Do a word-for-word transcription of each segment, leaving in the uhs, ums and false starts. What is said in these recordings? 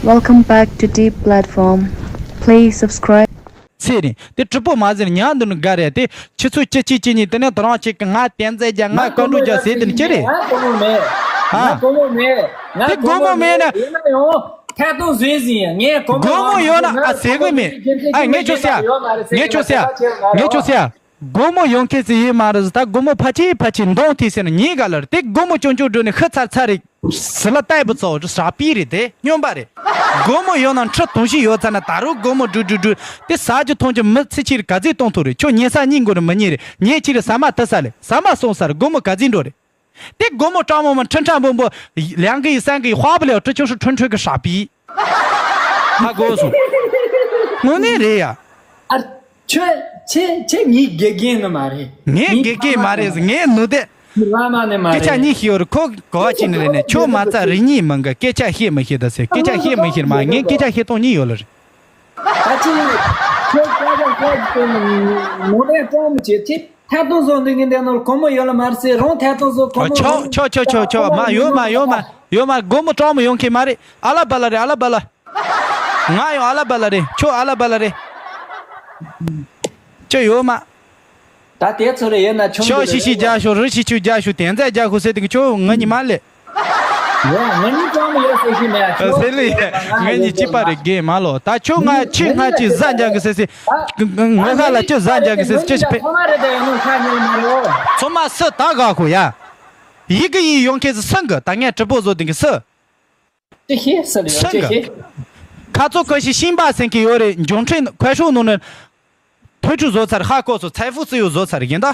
Welcome back to Deep Platform. Please subscribe. ཚེ་རིང་། དེ་གྲི་པོ་མ་ཟེར་ཉག་འདི་ནི་དགའ་རེད། དེ་ཁྱི་ཚོ་ཅི་ཅི་ཅི་ཉིད་དེ་ནས་དོ་རང་ཅིག་གི་ང་བསྟན་རྩལ་རྒྱ་ང་བཀའ་འགྲོ་རྒྱ་ཟེར་དེ་ནི་ཅི་རེད། ང་སྒོར་མོ་མེད། ཨ། ང་སྒོར་མོ་མེད། ང་དེ་སྒོར་མོ་མེད་ན། ཡིན་ན་ཡང་ཐད་གཏོང་བཟོས་ཟིན་ཡ། ངས་སྒོར་མོ་སྒོར་མོ་ཡོད་ན་ཨ་ཟེར་གི་མེད། ཨ་ངས་ཁྱོད་ཟེར་ཡ། ངས་ཁྱོད་ཟེར་ཡ། ངས་ཁྱོད་ཟེར་ཡ། སྒོར་མོ་ཡོང་མཁན་ཟིག་ཡིན་མ་རེད་ཟེར། ད་སྒོར་མོ་ཕལ་ཆེར་ཕལ་ཆེར་འདོང་ཐེ་ཟེར་ན་ཉིན་ག་ལ་རེད། དེ་སྒོར་མོ་ཅུང་ཅུང་འགྲོ་ནས་ཤི་ཚར་ཚར་རེད། ཟི་ལ་ལྟ་བུ་ཚོ་ཟ་པི་རེད། དེ་སྨྱོན་པ་རེད། སྒོར་མོ་ཡོང་ན་ཁྲི་དུང་ཞིག་ཡོད་ཚར་ན་ད་རུང་སྒོར་མོ་འགྲུལ་འགྲུལ་འགྲུལ། དེ་ཟ་རྒྱུ་འཐུང་རྒྱུ་མི་ཚེ་ཕྱིར་ག་ཚོད་གཏོང་ཐུབ་རེད། ཁྱོད་ཉལ་ས་གཉིད་འགོ་རུ་མི་གཉིད་རེད། ཉལ་ཕྱིར་ཟ་མ་ཐུབ་ས་ལས་ཟ་མ་སོང་ས་རེད། སྒོར་མོ་ག་ཚོད་འགྲོ་རེད། དེ་སྒོར་མོ་སྤྲང་མོ་མ་ཁྲི་ཁྲ་འབུམ་པོ། ལན་གི་ཡི་སན་གི་ཡི་ཧྭ་པ་ལས་ཁྲི་ཆུང་ཧྲི་ཁྲོན་ཁྲོན་གི་ཧྲ་པི། ཧ་གོ་སོང་། དངོས་གནས་རེད་ཡ། ཨ། ཁྱོད་ཁྱེད་ཁྱེད་ངའི་དགེ་རྒན་ནི་མ་རེད། ངའི་དགེ་རྒན་མ་རེད། ངའི་ནུ་དེ། ངའི་བླ་མ་ནི་མ་རེད། སྐད་ཆ་གཉིས་ཤིག་ཡོད་རེད། ཁོ་གོ་བ་ཅིག་ནི་རེད་ནས། ཁྱོད་མ་རྩ་རིག་གཉིས་མང་གི་སྐད་ཆ་བཤད་མི་ཤེས་ད་ཟེར། སྐད་ཆ་བཤད་མི་ཤེས་མ། ངའི་སྐད་ཆ་བཤད་སྟངས་གཉིས་ཡོད་ལ་རེད། ད་ཅི། ཁྱོད་སྐད་ཆ་བཤད་ཀྱི་ནོ་དེ་སྤྲང་མི་བྱེད་ཁྱེད། ཐད་གཏོང་བཟོ་འདི་གི་འདི་ནོར་སྒོར་མོ་ཡོད་ལ་མ་རེད་ཟེར། རང་ཐད་གཏོང་བཟོ་སྒོར་མོ་ཆོག་ཆོག་ཆོག་ཆོག་ཆོག་མ་ཡོད་མ་ཡོད་མ་ཡོད་མ། སྒོར་མོ་སྤྲང་མོ་ཡོང་མཁན་མ་རེད། ཨ་ལ་བ་ལ་རེད། ཨ་ལ་བ་ལ། ང་ཡང་ཨ་ལ་བ་ལ་རེད། ཁྱོད་ཨ་ལ་བ་ལ་རེད། ཅི་ཡོད་མ། ད་དེ་ཚོ་རེ་ཡོད་ན་ཆུང་ཤོག་ཤི་ཤི་རྒྱག་ཤོག་རི་ཤི་ཆུ་རྒྱག་ཤོག་དེ་ཚ་རྒྱག་ཤོག་ཟེར་དེ་གི་ཁྱོད་ང་གཉིས་མ་ལས། ཡ་ང་གཉིས་ཀྱང་མི་ཡོད་ཟེར་ཤི་མེད་ཨ་ཁྱོད། ཟེར་ལེ། ང་གཉིས་གཅིག་པ་རེད་རྒན་མ་ལོ། ད་ཁྱོད་ང་ཁྱི་ང་གཅིག་ཟ་འཇང་གི་ཟེར་ཟེར། ངོ་ཁ་ལ་ཁྱོད་ཟ་འཇང་གི་ཟེར་ཟེར་ཅི་ཞིག་ཕེ། ཚང་མ་རེད་ད་ཡོད་ནོ་ཁ་ཉོ་མ་རེད་འོ། ཚང་མ་སུ་ད་ག་ཁོ་ཡ། ཡི་གེ་ཡི་ཡོང་ཁྱེད་སུ་སུན་གི་ད་ངས་གྲི་པོ་བཟོ་དེ་གི་སུ། ཅི་ཤེས་ཟེར་ཡོད་སེང་ཅི་གེ་ཤེས། ཁ་ཚོ་ཁ་ཤི་ཤིང་པ་སེང་གེ་ཡོད་རེད། འབྱུང་ཕྲན་ཁ་ཤོག་ནང་ནས་ཐོས་གྲུ་བཟོ་ཚར། ཧ་གོ་སོ་ཚའི་ཧྥུ་ཙི་ཡོ་བཟོ་ཚར་ཡིན་ད།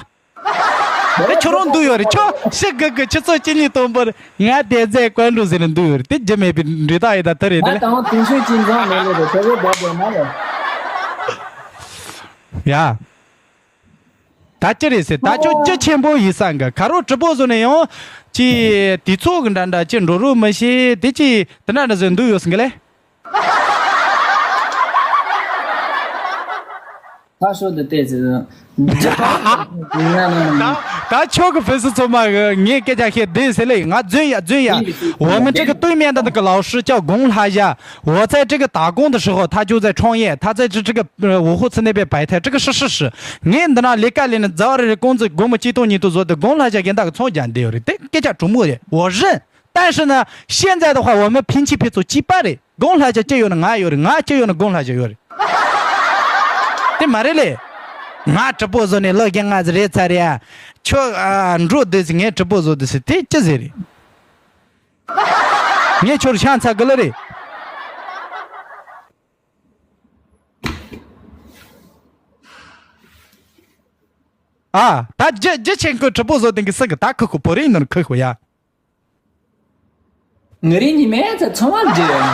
རེ་ཁྱོད་རང་འདུག་ཡོད་རེད། ཁྱོད་ཤི་གི་གི་ཁྱི་ཚོ་ཅི་ལི་སྟོན་པར་ང་དེ་ཚེ་ཀོན་འགྲོ་ཟེར་ནས་འདུག་ཡོད་རེད། དེ་རྒྱུ་མེད་པའི་འདྲི་དག་ཡིན་ད་དེ་རེད་དེ་ལ། ང་དང་དུང་ཤོས་ཅི་འཛོམས་མེད་ལོ་རེད་དེ་རེད་ད་དེ་མ་ལོ། ཡ། ད་ཅི་རེད་ཟེར། ད་ཁྱོད་ཅི་ཆེན་པོ་ཡིན་ས་འགའ་ཁ་རོག་གྲི་པོ་བཟོ་ནས་ཡང་ཅི་དུས་ཚོད་གི་འདྲ་འདྲ་ཅི་འགྲོ་རོགས་མི་ཤེས་དེ་ཅི་དེ་འདྲ་འདྲ་ཟེར་འདུག་ཡོད་ས་འགའ་ལས། ད་ཤོད་དེ་ལྟས་ཟེར། ད་ད་ཁྱོད་གི་ཕེ་སི་ཚོ་མ་གི་ངས་སྐད་ཆ་བཤད་བསྡད་ཟེར་ལེ། ང་རྫུན་ཡ་རྫུན་ཡ། 我们这个对面的那个老师叫 龚拉夏，我在这个打工的时候，他就在创业，他在这这个呃五湖寺那边摆摊，这个是事实。 ངས་འདི་ན་ལས་ཀ་ལས་ནས་རྫ་བ་རེ་རེ་ཀོང་ཙི་སྒོར་མོ་གཅིག་སྟོང་ཉིས་སྟོང་བཟོ་དེ་དགོང་ལྷ་བྱ་རྒན་བདག་གི་ཚོང་རྒྱག་འདི་ཡོད་རེད། དེ་སྐད་ཆ་གྲུང་མོ་རེད། 我认。但是呢，现在的话，我们平起平坐几百人，དགོང་ལྷ་བྱ་སྐྱིད་ཡོད་ན་ང་ཡོད་རེད། ང་སྐྱིད་ཡོད་ན་དགོང་ལྷ་བྱ་ཡོད་རེད། དེ་མ་རེད་ལེ། ང་གྲི་པོ་བཟོ་ནས་ལོ་བརྒྱ་ང་ཟིག་རེད་ཚར་རེད་ཨ། ཁྱོད་ཨ་འགྲོ་བསྡད་ཟིག་ངས་གྲི་པོ་བཟོ་བསྡད་ཟིག་དེ་ཅི་ཟིག་རེད། ངས་ཁྱོད་ཤང་ཚ་གི་ལ་རེད། ཨ། ད་རྒྱུ་རྒྱུ་ཆེན་ཁོས་གྲི་པོ་བཟོ་དེང་གི་སྲིད་གི་ད་ཁུ་ཁུ་བོ་རིང་ནོར་ཁུ་ཁུ་ཡ། ངི་རིང་ཉི་མའི་ཚ་ཚང་བ་རྒྱུ་ཡོད།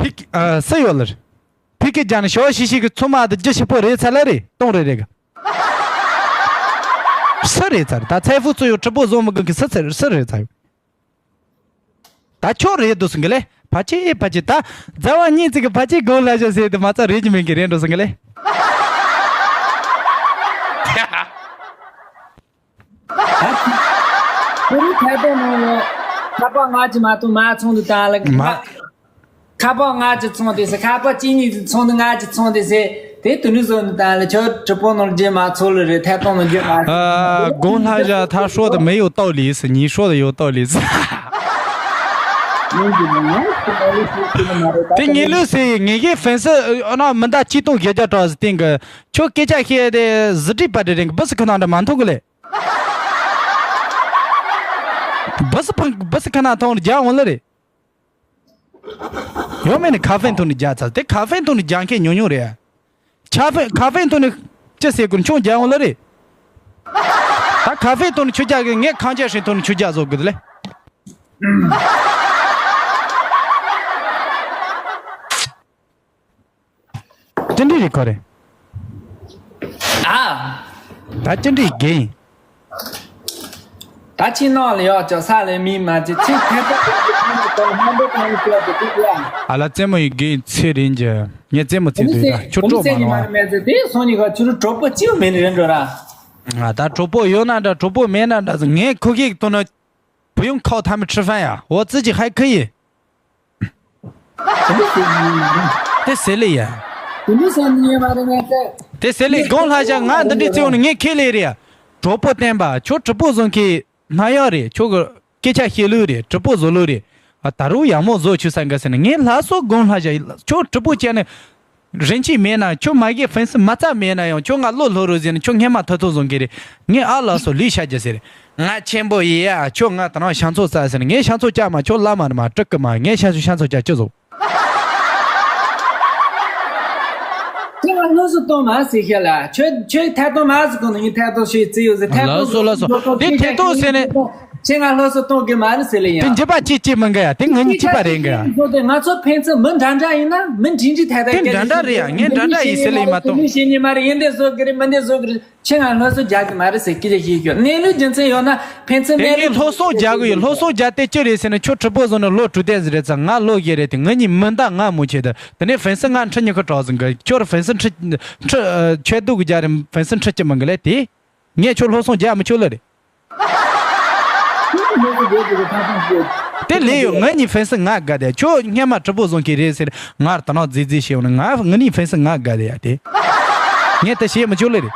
ཕིག་ཨ་སུ་ཡོད་ལ་རེད། ཕིག་གི་རྒྱ་ནི་ཞོ་ཤི་ཤི་གི་ཚོ་མ་དུ་རྒྱུ་ཞིག་པོ་རེད་ཚ་ལ་རེད་གཏོང་རེ་རེ་གི། སུ་རེད་ཚ་རེད་ད་ཚའི་ཧྥུ་ཚོ་ཡོད་གྲི་པོ་བཟོ་མི་གི་གི་སུ་ཚ་རེད་སུ་རེད་ཚ་ཡོད། ད་ཁྱོད་རེད་འདུག་སོང་གི་ལེ། ཕ་ཆེ་ཕ་ཆེ་ད། རྫ་བ་གཉིས་ཅིག་གི་ཕ་ཆེ་དགོང་ལྷ་བྱ་ཟེར་དུ་མ་རྩ་རེད་ཀྱི་མིན་གི་རེད་འགྲོ་སོང་གི་ལེ། ཁོ་རང་ཐད་གཏོང་ནང་ལ་ཁ་པར་ང་ཅི་མ་གཏོང་མ་ཚོང་དུ་བཏང་ལ། མ། ཁ་པར་ང་ཅི་ཚོང་དེ་ཟེར་ཁ་པར་གཅིག་གཉིས་ཚོང་དུ་ང་ཅི་ཚོང་དེ་ཟེར། དེ་དུ་ནི་བཟོ་ནི་ད་ལ་ཁྱོད་གྲི་པོ་ནོར་རྒྱུ་མ་ཚོ་ལ་རེད་ཐད་གཏོང་ནོར་རྒྱུ་མ་ཚོ། 啊，公他家他说的没有道理，是你说的有道理。 དེ་ངེད་ལུས་སེ་ངེད་ཀྱི་ཧྥན་སི་ཨ་ན་མི་འདའ་ཅི་གཏོང་བཞི་བརྒྱ་སྤྲད་ཟེར་སྟེང་གི་ཁྱོད་སྐད་ཆ་བཤད་དེ་ཟི་བྲིས་པ་དེ་རིང་གི་བུ་སི་ཁ་ནང་འདྲ་མ་མཐོང་གི་ལེ། བུ་སི་ཕང་བུ་སི་ཁ་ན་མཐོང་རྒྱ་འོང་ལེ་རེད། ཡོང་མེད་ནི་ཁ་ཧྥེན་ཐོག་ནས་རྒྱག་ཚར། དེ་ཁ་ཧྥེན་ཐོག་ནས་རྒྱག་མཁན་ཉུང་ཉུང་རེད། ཁ་ཧྥེན་ཁ་ཧྥེན་ཐོག་ནས་ཅི་ཟེར་དགོས་ཁྱོད་རྒྱག་འོང་ལ་རེད། ད་ཁ་ཧྥེན་ཐོག་ནས་ཁྱོད་རྒྱག་གི་ངས་ཁང་ཆ་ཧྲེན་ཐོག་ནས་ཁྱོད་རྒྱག་བཟོ་དགོས་ལེ། ཅི་འདྲ་རེད་ཁོ་རེ། ཨ། ད་ཅི་འདྲའི་རྒན་ཡིན། ད་ཕྱི་ནང་ལ་ཡོད་ཅོག་ས་ལ་མི་མ་ཅི་ཕྱི་ཐེ་ཐོག་ཏུ་ཐང་ཏུ་ཐང་ཏུ་ཐང་ཏུ་ཐང་ཏུ་ཐང་ཏུ་ཐང་ཏུ་ཐང་ཏུ། ཨ་ལ་རྩེད་མོ་ཡི་རྒན་ཚེ་རིང་གྱི་ངས་རྩེད་མོ་རྩེ་དུས་ད་ཁྱོད་གྲོགས་མ་ལོང་ཨ། མེད་ཟེར་དེ་སོང་ཉི་ག་ཁྱོད་གྲོགས་པོ་གཅིག་མེད་ནི་རེད་འགྲོ་ར། ང་ད་གྲོགས་པོ་ཡོད་ན་འདྲ་གྲོགས་པོ་མེད་ན་འདྲ་ཟེར་ངས་ཁོ་ཁྱེད་ཀྱི་ཐོག་ན། 不用靠他们吃饭呀，我自己还可以。 དེ་ཟེར་ལེ་ཡ། དེ་ཟེར་ལེ། དགོང་ལྷ་ཞག་ང་འདི་འདྲའི་རྩེ་བ་ནས་ངས་ཁས་ལེན་རེད་ཡ། གྲོགས་པོ་བསྟན་པ། ཁྱོད་གྲོགས་པོ་བཟང་གི་ན་ཡག་རེད། ཁྱོད་ཀྱི་སྐད་ཆ་བཤད་ལུགས་རེད། གྲོགས་པོ་བཟོ་ལུགས་རེད། ཨ། ད་རུང་ཡག་མོ་བཟོ་བཅུག་ས་འགའ་ཟེར་ན། ངས་ལགས་སོ། དགོང་ལྷ་ཞག་ཁྱོད་གྲོགས་པོ་བྱས་ནས། རིན་ཆེན་མེད་ན། ཁྱོད་མ་གིའི་ཕན་སེམས་མ་རྩ་མེད་ན་ཡང་། ཁྱོད་ང་བློ་སློབ་རོགས་ཟེར་ན། ཁྱོད་སྔས་མ་ཐོ་ཐོ་བཟོ་གི་རེད། ངས་ཨ་ལགས་སོ་ལུས་བྱ་རྒྱུ་ཟེར། ང་ཆེན་པོ་ཡིན་ཡ། ཁྱོད་ང་དང་ཤ་ཚོགས་རྩ་ཟེར་ན། ངས་ཤ་ཚོགས་རྒྱག་མ། ཁྱོད་བླ་མ་ནི་མ་སྤྲུལ་གི་མ། ངས་ཤ་ཚོགས་ཤ་ཚོགས་རྒྱག་ཅི་བཟོ། ཁྱོད་ང་སློབ་གསོ་གཏོང་མ་ཟེར་ཤེས་ལ། ཁྱོད་ཁྱོད་ཐད་གཏོང་མ་ཟེར་གོ་ནི། ངས་ཐད་གཏོང་ཞིག་བརྩི་ཡོད་ཟེར། ཐད་གཏོང་ལགས་སོ་ལགས་སོ། དེ་ཐད་གཏོང་ཟེར་ནས། ཁྱེད་ང་སློབ་གསོ་གཏོང་གི་མ་རེད་ཟེར་ལེ་ཡ། དེ་འཇིབ་པ་ཅི་ཅི་མི་འགའ་ཡ། དེ་ང་གཉིས་གཅིག་པ་རེད་འགའ་ཡ། ང་ཚོ་ཕན་ཚུན་མི་འདྲ་འདྲ་ཡིན་ན་མི་འདྲ་འདྲ་ཐད་ཐད། དེ་འདྲ་འདྲ་རེད་ཡ། ངས་འདྲ་འདྲ་ཡིན་ཟེར་ལེ་ཡིན་མ་གཏོགས། མི་ཤེས་ཉི་མ་རེད། ཡིན་འདི་བཟོ་གི་རེད། མི་འདི་བཟོ་གི་རེད། ཁྱེད་ང་སློབ་གསོ་རྒྱག་གི་མ་རེད་ཟེར་སྐད་ཆ་ཞིག་ཞུ། གནས་ལུགས་རྒྱུ་མཚན་ཡོད་ན་ཕན་ཚུན། དེ་གནས་ངས་ལུགས་སློབ་གསོ་རྒྱག་གི་ཡོད། སློབ་གསོ་རྒྱག་དེ་ཅི་རེད་ཟེར་ན། ཁྱོད་གྲོགས་པོ་བཟོ་ནས་ལོ་དྲུག་དེ་ཟིག་རེད་ཙང་། ང་ལོ་བཞི་རེད་དེ། ང་གཉིས་མི་འདང་། ང་མོ་ཆེ་དེ། དེ་ནས་ཕན་སེམས་ང་ཁྲི་ཉི་ཁ་གྲགས་ཟིན་གི། ཁྱོད་ཕན་སེམས་ཁྲི་ཁྲི་ཨ། ཆེ་སྡུག་གི་རྒྱ་རེད། ཕན་སེམས་ཁྲི་གཅིག་མང་གི་ལས་དེ། ངས་ཁྱོད་སློབ་གསོ་རྒྱག་མི་ཆོག་ལ་རེད། དེ་ལས་ཡོད། ང་གཉིས་ཕན་སེམས་ང་དགའ་དེ། ཁྱོད་སྔས་མ་གྲོགས་པོ་བཟོ་གི་རེད་ཟེར། ང་ལྟ་ནོ་རྫི་རྫི་བྱེད་འོང་ན། ང་ང་གཉིས་ཕན་སེམས་ང་དགའ་དེ་ཡ་དེ། ངས་དེ་བྱེད་མི་ཆོག་ལེ་རེད།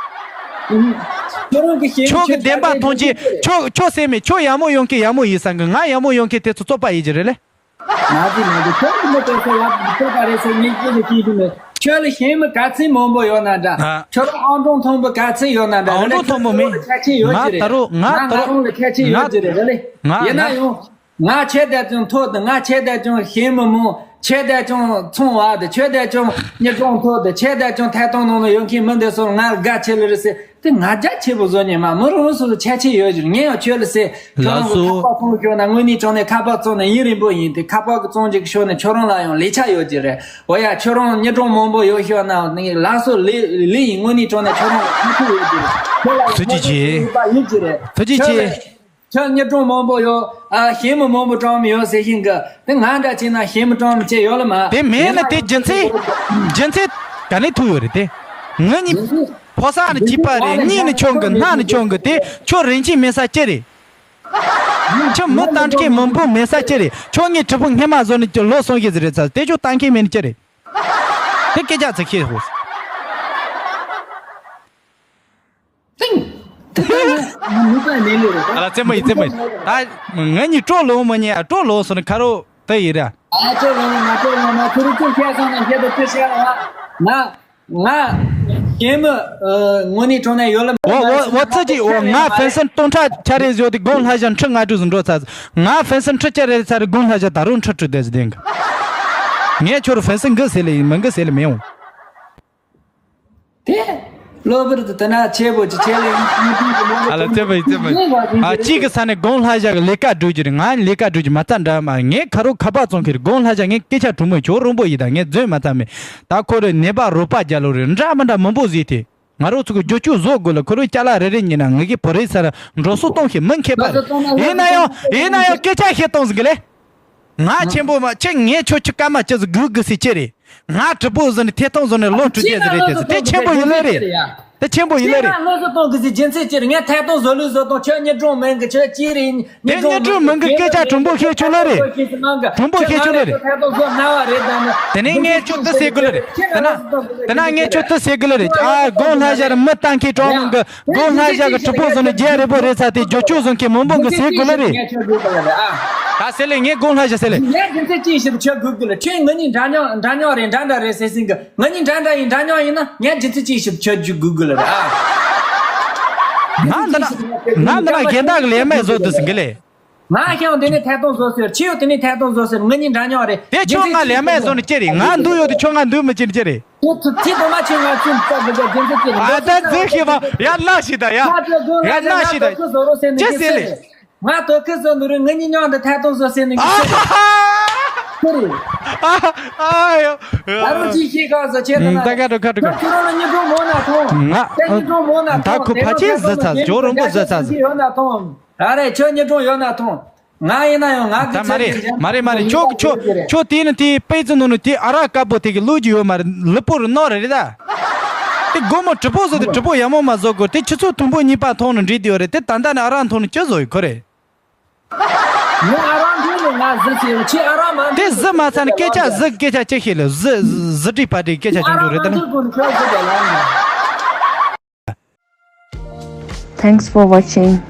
ཁྱོད་རང་གི་ཞེན་ཁྱོད་ཀྱི་ཁྱོད་བདེན་པ་མཐོང་ཆེད། ཁྱོད་ཁྱོད་སེམས་མེད། ཁྱོད་ཡག་མོ་ཡོང་གི་ཡག་མོ་ཡིན་བསམ་གི། ང་ཡག་མོ་ཡོང་གི་དེ་ཚོ་རྩོད་པ་ཡིན་གྱི་རེད་ལེ། མ་གི་མ་གི། ཁྱོད་ཀྱི་མི་དེ་ཚོ་ཡག་རྩོད་པ་རེད་ཟེར་ངས་སྐད་ཆ་བཤད་རྒྱུ་མེད། ཁྱོད་ལ་ཞེན་མི་ག་ཚད་མང་པོ་ཡོད་ན་འདྲ། ཨ། ཁྱོད་རང་ཨང་གྲངས་མཐོན་པོ་ག་ཚད་ཡོད་ན་འདྲ། ཨང་གྲངས་མཐོན་པོ་མེད། ཁྱོད་ལ་ཁྱད་ཆོས་ཡོད་ཀྱི་རེད། ང་ད་རུང་ང་ད་རུང་ང་རང་ལ་ཁྱད་ཆོས་ཡོད་ཀྱི་རེད་ལེ། ང་ཡིན་ན་ཡང་། ང་ཁྱེད་དེ་ཅུང་མཐོ་དང་། ང་ཁྱེད་དེ་ཅུང་ཞེན་མི་མང་། ཁྱེད་དེ་ཅུང་ཚོང་བ་དང་། ཁྱེད་དེ་ཅུང་གཉེར་སྐྱོང་མཐོ་དང་། ཁྱེད་དེ་ཅུང་ཐད་གཏོང་ནང་ལ་ཡོད་མཁན་མི་འདི་ཚོ་ལ་ང་དགའ་ཆེ་ལེ་རེད་ཟེར་དེ་ང་རྒྱ་ཆེ་པོ་བཟོ་ཉན་མ། མི་རང་རང་སོ་སོ་ཁྱད་ཆོས་ཡོད་ཀྱི་རེད། ངས་ཡང་ཁྱོད་ལ་ཟེར། ཁྱོད་རང་གི་ལགས་སོ། ཁ་པར་བཙོང་ཤོག་ན། དངོས་གནས་དྲང་གནས་ཁ་པར་བཙོང་ན་ཡུན་རིང་པོ་ཡིན་ཏེ། ཁ་པར་གི་བཙོང་རྒྱུ་གི་ཤོག་ན་ཁྱོད་རང་ལ་ཡང་ལས་ཆ་ཡོད་ཀྱི་རེད། འོ་ཡ། ཁྱོད་རང་གཉེར་སྐྱོང་མང་པོ་ཡོད་ཤོག་ན་ནི་ལགས་སོ། ལས་ལས་ཡིན། དངོས་གནས་དྲང་གནས་ཁྱོད་རང་ལ་ཁྱད་ཆོས་ཡོད་ཀྱི་རེད། ཁྱོད་ལ་ཡང་ཐུགས་རྗེ་ཆེ། ཡོད་ཀྱི་རེད། ཐུགས་རྗེ་ཆེ། ཁྱོད་གཉེར་སྐྱོང་མང་པོ་ཡོད། ཨ། ཞེན་མི་མང་པོ་གྲངས་མི་ཡོད་ཟེར་བཞིན་གི། དེ་ང་འདྲ་བྱས་ན་ཞེན་མི་གྲངས་མི་བྱས་ཡོད་ལ་མ། དེ་མེད་ན་དེ་རྒྱུ་མཚན། རྒྱུ་མཚན་ག་ནས་ཐུག་ཡོད་རེད་དེ། ངེད་གཉིས་ཕོ་གསར་ནི་གཅིག་པ་རེད། གཉིས་ནི་ཆུང་གི། སྣ་ནི་ཆུང་གི། དེ་ཁྱོད་རིན་ཆེན་མེད་ས་ཅི་རེད། ཁྱོད་མི་ལྟ་མཁན་མི་འབུ་མེད་ས་ཅི་རེད། ཁྱོད་ངའི་གྲོགས་པོ་སྔས་མ་བཟོ་ནས་ལོ་གསུམ་བཞི་ཟིག་རེད་ཚར། དེ་ཁྱོད་ལྟ་མཁན་མེད་ནི་ཅི་རེད། དེ་སྐད་ཆ་ཚིག་ཤེས་ཧོ། ཏིང་། དེ་ལྟ་ན་ང་ནུས་པ་མེད་ལེ་རེད། ཨ་ལ་རྩེད་མོ་ཡིན། རྩེད་མོ་ཡིན། ད་ང་གཉིས་སྤྲོ་ལོང་མ་ཉེ་ཡ། སྤྲོ་ལོང་སོང་ན་ཁ་རོག་དེ་ཡིན་ར། ཨ་ཅོ་ལོང་མ་ཅོ་ལོང་མ་ཁུ་རུ་ཅུ་ཁྱེད་ཚང་ནས་ཁྱེད་དུ་ཅི་བཤད་ལ་བ། ང་ང་ཞེན་མི་ཨ་ངོ་ནས་གྲོང་ནས་ཡོད་ལ། འོ་འོ་འོ་ཙི་ཅི། འོ་ང་ཕན་སེམས་སྟོང་ཕྲག་ཆ་རེ་བཟོས་ཏེ་དགུང་ལྷ་ཞག་ཁྲི་ལྔ་དྲུག་ཙམ་འགྲོ་ཚར། ང་ཕན་སེམས་ཁྲི་ཆ་རེ་ཚར་དགུང་ལྷ་ཞག་ད་རུང་ཁྲི་དྲུག་དེ་ཟིག་ལྡན་གི། ངས་ཁྱོད་ཕན་སེམས་འགི་ཟེར་ལེ་མི་འགི་ཟེར་ལེ་མི་ཡོང་། དེ། གློ་བུར་དུ་དེ་ན་ཆེ་བོ་ཅི་ཆེ་ལེ་ཡིན་ཡིན་ཡིན་ཡིན། ཨ་ལ་རྩེད་མོ་ཡིན། རྩེད་མོ་ཡིན། ཨ་གཅིག་གི་ས་ནས་དགུང་ལྷ་ཞག་གི་ལས་ཀ་སྒྲུབ་རྒྱུ་རེད། ང་ལས་ཀ་སྒྲུབ་རྒྱུ་མ་རྩ་འདྲ་མ། ངས་ཁ་རོག་ཁ་པར་བཙོང་གི་རེད། དགུང་ལྷ་ཞག་ངས་སྐད་ཆ་གྲུང་མོ་ཁྱོད་རོང་པོ་ཡིན་ད། ངས་རྫུན་མ་རྩ་མེད། ད་ཁོ་རེ་ནད་པ་རོགས་པ་རྒྱ་ལོ་རེད། འདྲ་མི་འདྲ་མང་པོ་བཟོས་ཏེ། ང་རོ་ཚོ་གི་རྒྱུ་ཆུ་བཟོ་དགོས་ལ། ཁོ་རོ་ཅ་ལག་རེ་རེ་ཉིན་ན་ངེད་ཀྱི་བོ་རེ་ས་ར་འགྲོ་སོ་གཏོང་ཤེས་མིན་ཁྱད་པར་རེད། ཡིན་ན་ཡང་ཡིན་ན་ཡང་སྐད་ཆ་བཤད་གཏོང་ཟིན་གི་ལེ། ང་ཆེན་པོ་མ་ཆེ། ངས་ཁྱོད་ཆུ་སྐར་མ་ཅི་ཟིག་སྒུག་དགོས་སྲིད་ཅི་རེད། ང་གྲི་པོ་བཟོ་ནས་ཐད་གཏོང་བཟོ་ནས་ལོ་དྲུག་ཅུ་ཟིག་རེད་དེ་ཟིག་དེ་ཆེན་པོ་ཡིན་ལེ་རེད། དེ་ཆེན་པོ་ཡིན་ལེ་རེད། ཁྱེད་རང་བཟོ་གཏོང་གི་ཟིག་རྒྱུ་མཚན་ཅི་རེད། ངས་ཐད་གཏོང་བཟོ་ལུགས་བཟོ་གཏོང་ཁྱོད་གཉེར་སྒྲོན་མིན་གི་ཁྱོད་ཅི་རེད། དེ་གཉེར་སྒྲོན་མིན་གི་སྐད་ཆ་གྲུང་པོ་བཤད་ཆོག་ལེ་རེད། གྲུང་པོ་བཤད་ཆོག་ལེ་རེད། ཁྱེད་རང་བཟོ་སྔ་བ་རེད་ད་ནི། དེ་ནས་ངས་ཁྱོད་དེ་ཟེར་དགོས་ལེ་རེད། དེ་ན་དེ་ན་ངས་ཁྱོད་དེ་ཟེར་དགོས་ལེ་རེད། ཨ་དགུང་ལྷ་ཞག་ར་མི་ལྟ་མཁན་གྲོགས་མིན་གི། དགུང་ལྷ་ཞག་གི་གྲི་པོ་བཟོ་ནས་རྒྱ་རི་པོ་རེད་ཚ་དེ་རྒྱུ་ཆུ་བཟོ་མཁན་མང་པོ་གི་ཟེར་དགོས་ལེ་རེད། ད་ཟེར་ལེ། ངས་དགུང་ལྷ་ཞག་ཟེར་ལེ། ངས་རྒྱུ་མཚན་ཅི་ཞིག་ཁྱོད་སྒུག་དགོས་ལེ། ཁྱོད་ང་གཉིས་འདྲ་མཉམ་འདྲ་མཉམ་རེད། འདྲ་འདྲ་རེད་ཟེར་ཟིན་གི། ང་གཉིས་འདྲ་འདྲ་ཡིན། འདྲ་མཉམ་ཡིན་ན་ངས་རྒྱུ་མཚན་ཅི་ཞིག་ཁྱོད་རྒྱུ་སྒུག་དགོས་ལེ་རེད། ཨ། ང་འདི་ན་ང་འདི་ན་རྒན་བདག་གི་ལས་མེད་བཟོ་འདུག་ཟིན་གི་ལེ། ང་ཁྱེད་དེ་ནས་ཐད་གཏོང་བཟོ་ཟེར། ཁྱེད་དེ་ནས་ཐད་གཏོང་བཟོ་ཟེར། ང་གཉིས་འདྲ་མཉམ་རེད། དེ་ཁྱོད་ང་ལས་མེད་བཟོ་ནི་ཅི་རེད། ང་འདུག་ཡོད་དུས་ཁྱོད་ང་འདུག་མི་བྱེད་ནི་ཅི་རེད། ཁྱེད་དུ་ཁྱེད་དུ་མ་ཁྱེད་ང་ཚུན་ཚོད་དགོས་རྒྱུ་རྒྱུ་མཚན་ཅི་རེད། ཨ་ད་འཛིན་ཤེས་པ་ཡ་ལག་ཤེས་ད་ཡ། ང་ཚོ་དགོས་ཡ་ལག་ལག་ཤེས་ད། ང་དོ་ཁུ་བཟོ་ནོ་རེད། ང་གཉིས་ཅི་ཟེར་ལེ། ང་དོ་ཁུ་བཟོ་ནོ་རེད། ང་གཉིས་མཉམ་དུ་ཐད་གཏོང་བཟོ་ཟེར་ནི་གི་ཨ་ཧ། ཁུ་རེད། ཨ་ཨ་ཡོ། ད་རུང་ཅི་ཤེས་ག་ཟེར་ཁྱེད་དུ་ན། ད་ག་འགྲོ་ཁ་འགྲོ་ཁ། ཁྱོད་རང་ལ་གཉེར་སྒྲོན་མོ་ན་ཐོང་། ང་གཉེར་སྒྲོན་མོ་ན་ཐོང་། ད་ཁུ་ཕ་ཆེན་ཟི་ཚ་ཇོ་རོང་པོ་ཟི་ཚ་ཟི། ཡོད་ན་ཐོང་། ཨ་རེ་ཁྱོད་གཉེར་སྒྲོན་ཡོད་ན་ཐོང་། ང་ཡིན་ན་ཡང་ང་ད་གི་མ་རེད་ཚེ་མ་རེད་མ་རེད། ཁྱོད་ཁྱོད་ཁྱོད་དེ་ནི་དེ་པེ་ཙི་ནོ་ནི་དེ་ཨ་རག་དཀར་པོ་དེ་གི་ལུས་ཀྱི་ཡོད་མ་རེད། ལུས་པོ་རུ་ནོར་རེད་ད། དེ་སྒོར་མོ་གྲི་པོ་བཟོ་དེ་གྲི་པོ་ཡ་མོ་མ་བཟོ་དགོས། དེ་ཆུ་ཚོད་དུམ་བུ་གཉིས་པ་མཐོང་ནི་འགྲིག་དེ་ཡོད་རེད། དེ་ད་ལྟ་ནི་ཨ་རག་མཐོང་ནི་ཅི་བཟོ་ཡི་ཁོ་རེད། ཡང་ཨ་རང་འདུག་ནས་ང་གཟི་ཟེར་ཁྱེད་ཨ་རང་མ་འདུག་དེ་གཟི་མ་ཚང་ནི་སྐད་ཆ་གཟི་སྐད་ཆ་ཅི་ཤེས་ལ་གཟི་གཟི་བྲིས་པ་དེ་སྐད་ཆ་ཆུང་ཆུང་རེད་ད་ནི། Thanks for watching.